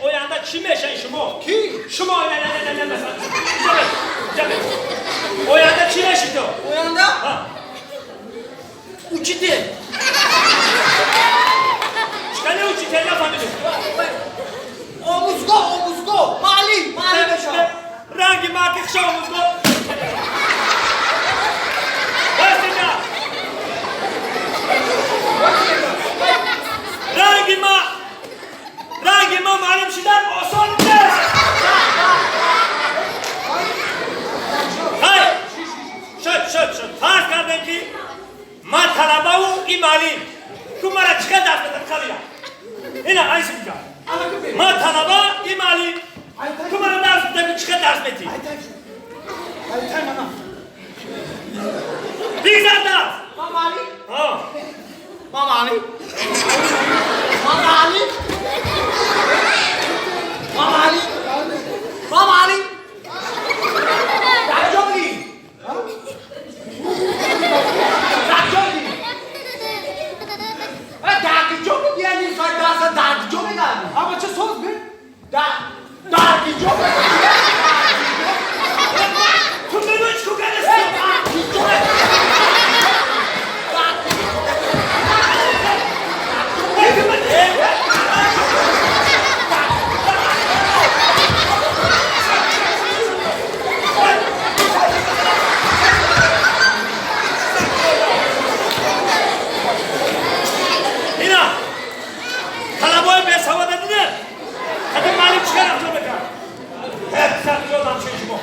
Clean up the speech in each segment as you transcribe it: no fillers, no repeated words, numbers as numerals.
Оянда чӣ мешавед шумо? Ки? Шумо не, не, не, не, масалан. Ҷабе. Оянда чӣ мешӣ ту? Оянда? Ҳа. Учитель. Чикане учитель, нафаҳмидум. Омӯзгор, омӯзгор. Маълим, маълим мешавам. Ранги маки хша омӯзгор. Бастида. Ранги ма ранги ма маълим шудан осон нест. Хай. Шуд, шуд, шуд. Фарз кардем, ки ман талабаву ин маълим. Ку мара чӣ қадр дарс медад қалия? Ина айси бика. Ман талаба, ин маълим. Ку мара дарс медад, чӣ қадр дарс метӣ? Айтай мана. Бигзар дарс. Ман маълим? Ҳа. Ман маълим? Ман маълим? Ман маълим? Ман маълим? Дар ҷо будӣ? Дар ҷо будӣ? Дар куҷо будӣ? Яъне соат дарса дар куҷо мегардӣ? Аба чӣ соз бе? Дар куҷо будӣ? Ту медонӣ чӣ кор кардасти? Дар куҷо? Дар куҷо? Ина талабои бесавода диде? Қадим маълим чӣ кар рафтор мекард? Ҳеп ёдам шуд шумо.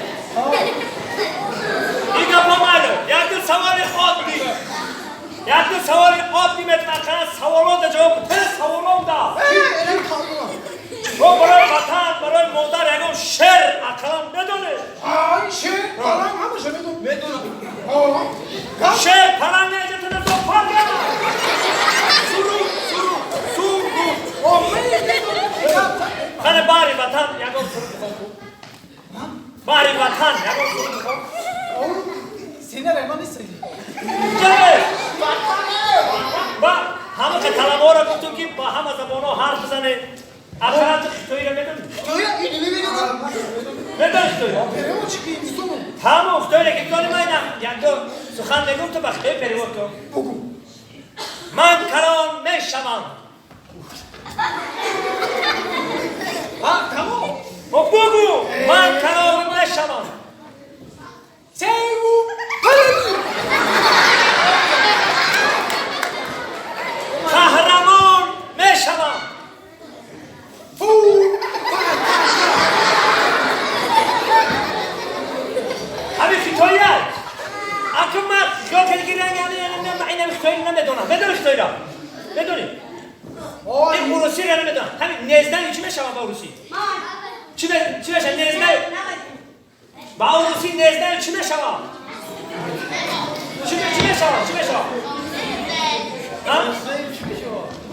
Ин гапҳо майли. Якду саволи оддӣ. Якду саволи оддӣ метмақана саволода ҷавоб бите, саволода. Мо барои ватан, барои модар ягон шеър ақаллан медонед? Ай, шеър, паланг ҳамаша медонам. Медонам. Ҳа. Шеър, паланг неҷатана зоопарк ама. Суруд, суруд, суруд. О, медонам. Қане, баҳри ватан ягон суруд бихон ку. Баҳри ватан ягон суруд бихон. Сина рема нест. Ҷабе! Ба ҳама ка талабаҳоро гуфтум, ки ба ҳама забонҳо ҳарф бизанед. Ақаллан ту хитоиро медонӣ? Хитоиро ини мемедонам. Медонӣ хитоиро? Переводчики Ҳиндистон. Тамом, хитоиро ки донӣ, ман ина якду сухан мегум, ту ба хитои перевод кун. Бугу. Ман калон мешавам. Ҳа, тамом. Хоб, бугу! Ман калон мешавам. Севу палани. Қаҳрамон мешавам. Фу. Ҳами хитоия. Аку ман хиёл кардӣ, ки ранги ҳами инами хитоиро намедонам. Медонӣ хитоиро? Медонӣ? Ин урусиро намедонам. Ҳами не знаю чӣ мешавам ба урусӣ? Чӣ мешавад не знаю? Ба урусӣ не знаю чӣ мешавам? Чӣ мешавам? Чӣ мешавам? А?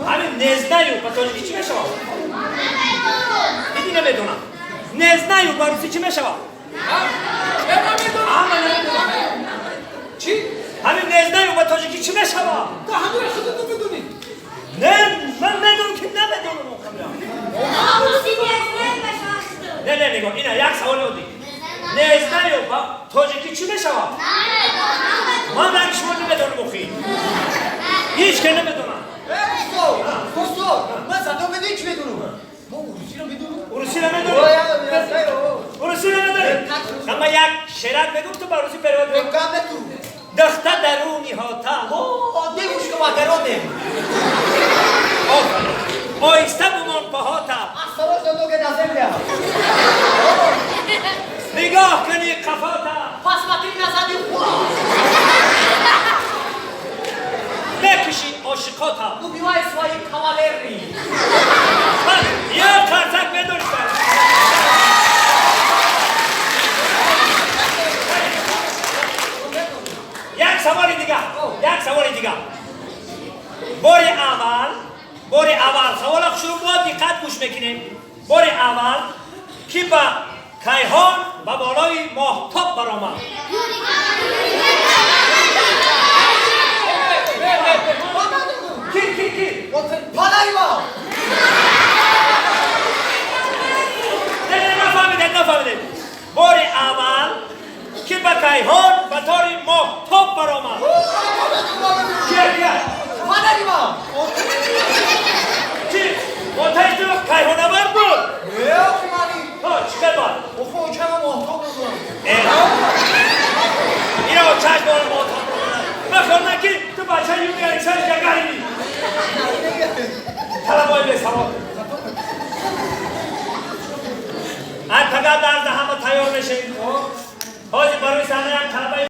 Ҳамин не знаю ба тоҷикӣ чӣ мешавам? Диди, намедонам. Не знаю ба русӣ чӣ мешавам? Ҳама намедонам. Чӣ? Ҳамин не знаю ба тоҷикӣ чӣ мешавам? Та ҳамира худато медонӣ. Не, ман медонам, ки намедонам охамя. Не, не, нигоҳ, ина як саволи оддӣ. Не знаю ба тоҷикӣ чӣ мешавам? Ман ранги шумо намедонам охи. Ҳеҷ ке намедонам. Устод, устод, ман зато медонӣ чӣ медонам? Ман урусиро медонам. Урусиро медонӣ? Урусиро медонӣ? Ама як шерак мегум, ту ба русӣ перевод кун. Гап ту. Духта даруни ҳота. О, девушка в огороде. Офарин. Оҳиста бумон паҳота. Осторожно, ноги на землю. Нигоҳ кунӣ қафота. Посмотри назад и худо. Мекуши ошиқота. Убивай свои кавалерии. Як қарсак медоштам. Як саволи дигар. Як саволи дигар. Бори аввал, бори аввал, савола шурӯъ, бо диққат гӯш мекунем. Бори аввал ки ба кайҳон ба болои моҳтоб баромад? Ки, ки, ки? Падари мо. Аввал, ки ба кайҳон ба тори моҳтоб баромад? Кия, кия? Падари ман. Чи отаи ту кайҳонавард буд? Не, охи мани. Ҳо, чӣ хел бад? Охи очама моҳтоб будам. Э, ино чашм бора моҳтоб ромад. Ман хиёл ки ту бачаи Юрий Александрович Гагарини. Талабои бесавод. Ай, пага дарда ҳама тайёр мешавем. Ҳозир барои саҳна як талабаи